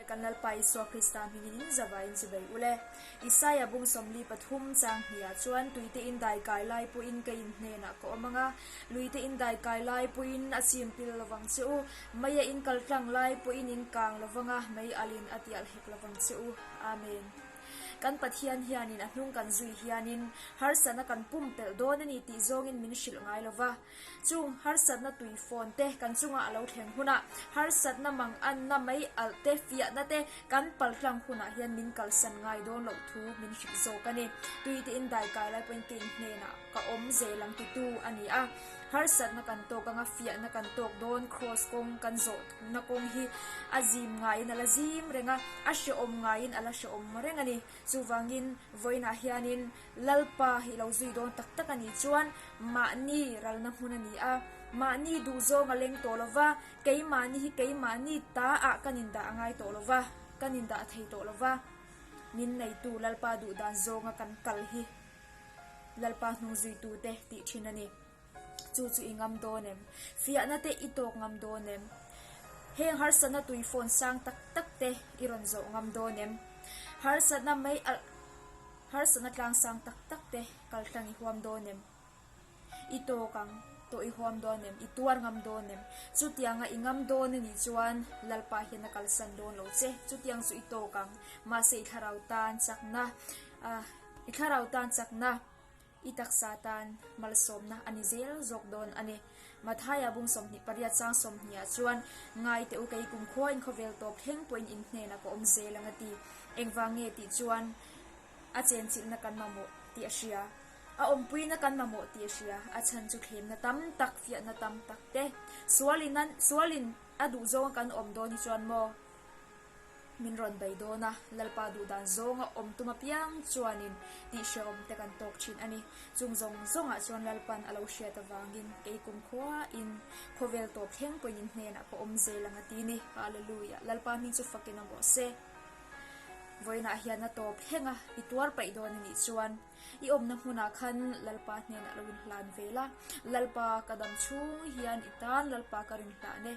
Kan Lalpa Isua Krista hmingin in zavaiin chibai u le. Isaia bung 43 chang hniah chuan tuite in dai kai lai pawhin ka in hnenah ka awm ang a, luite in dai kai lai pawhin a chim pil lovang che u, meia in kal tlang lai pawhin in kang lovang a, mei alin a tialh hek lovang che u. Amen. Kan Pathian hianin a hnung kan zui hianin harsatna kan pumpelh dawn a ni tih zawngin min hrilh ngai lova. Chung harsatna tui phone te kan chungah a lo thleng hunah harsatna mang anna mai alh te fiahna te kan pal tlang hunah hian min kalsan ngai dawn loh thu min hrilh zawk a ni. Tui te in dai kai lai pawhin kein hnenah ka awm zel ang titu a ni a. Harsatna kan tawk anga fiahna kan tawk dawn cross kawng kan zawhna kawng hi a zim ngaiin a la zim reng a, a hrehawm ngaiin a la hrehawm reng a ni. Chuvangin vawiinah hianin Lalpa hi lo zui dawn tak tak a nih chuan mahni ralna hmun a ni a, mahni duhzawng a leng tawh lo va, keimahni hi keimahni ta ah kan indah a ngai tawh lo va, kan indah thei tawh lo va, min neitu Lalpa duhdan zawnga kan kal hi Lalpa hnung zuitute tih thin a ni. Chu chu i ngam dawn em? Fiahna te i tawk ngam dawn em? Heng harsatna tui phone sang tak tak te i rawn zawh ngam dawn em? Harsatna mei alh Harsatna tlang sang tak tak te kal tlang i huam dawn em? I tawk ang tawh i huam dawn em? I tuar ngam dawn em? Chutianga i ngam dawn a nih chuan Lalpa hian a kalsan dawn lo che. Chutiang chu i tawk ang. Mahse i thlarau tan chakna, i thlarau tan chakna, I taksa tan malsawmna a ni zel zawk dawn a ni. Mathaia bung 28 chang 20 ah chuan, Ngai teh u kei kumkhua in khawvel tawp thleng pawhin in hnenah ka awm zel ang a ti. Engvang nge tih chuan a chenchilhna kan mamawh tih a hria. A awmpuina kan mamawh tih a hria. A chhan chu thlemna tam tak, fiahna tam tak te. Sualin sualin a duh zawnga kan awm dawn hi chuan maw? Min rawn bei dawn a, Lalpa duhdan zawnga awm tum apiang chuanin tih hrehawm te kan tawk thin a ni. Chung zawng zawngah chuan Lalpan a lo hriat avangin kei kumkhuain khawvel tawp thleng pawhin in hnenah ka awm zel ang a ti ni. Hallelujah! Lalpa hming chu fakin awm rawh se. Vawiinah hian a tawp thleng a, i tuar paih dawn a nih chuan. I awmna hmunah khan Lalpa hnenah lo inhlan ve la, Lalpa ka dam chhung hian i tan Lalpa ka rinhlan e.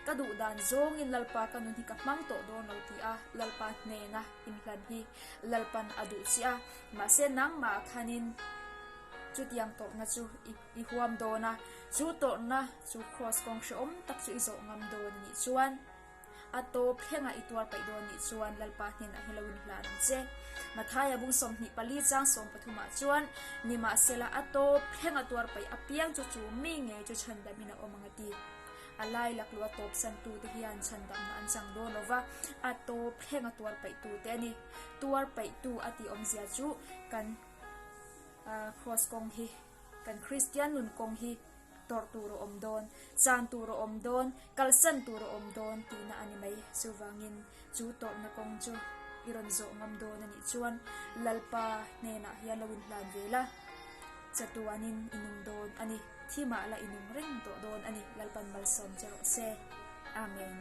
Ka duh dan zawngin Lalpa ka nun hi ka hmang tawh dawn lo ti a, Lalpa hnena inhlan hi Lalpan a duh chiah a. Mahse nangmah khanin chutiang tawrhna chu i huam dawn a, chu tawrhna chu kraws kawng hrehawm tak chu i zawh ngam dawn a nih chuan. A tawp thlengah i tuar paih dawn nih chuan Lalpa hnenah hi lo inhlan ang che. Mathaia bung 24 chang 13 ah chuan, Nimahsela a tawp thlenga tuar paih apiang chu chu mi ngei chu chhandamin a awm ang a ti. A lai lakluh a tawp santute hian chhandamna an chang dawn lo va, a tawp thlenga tuar paihtute a ni. Tuar paihtu a tih awmzia chu kan kraws kawng hi, kan Kristian nun kawng hi, Tawrh tur a awm dawn, chan tur a awm dawn, kalsan tur a awm dawn tihna a ni mai. Chuvangin chu tawrhna kawng chu i rawn zawh ngam dawn a nih chuan Lalpa hnenah hian lo inhlan ve la, chatuanin i nung dawn a ni, thimah la i nung reng tawh dawn a ni. Lalpan malsawm che rawh se. Amen.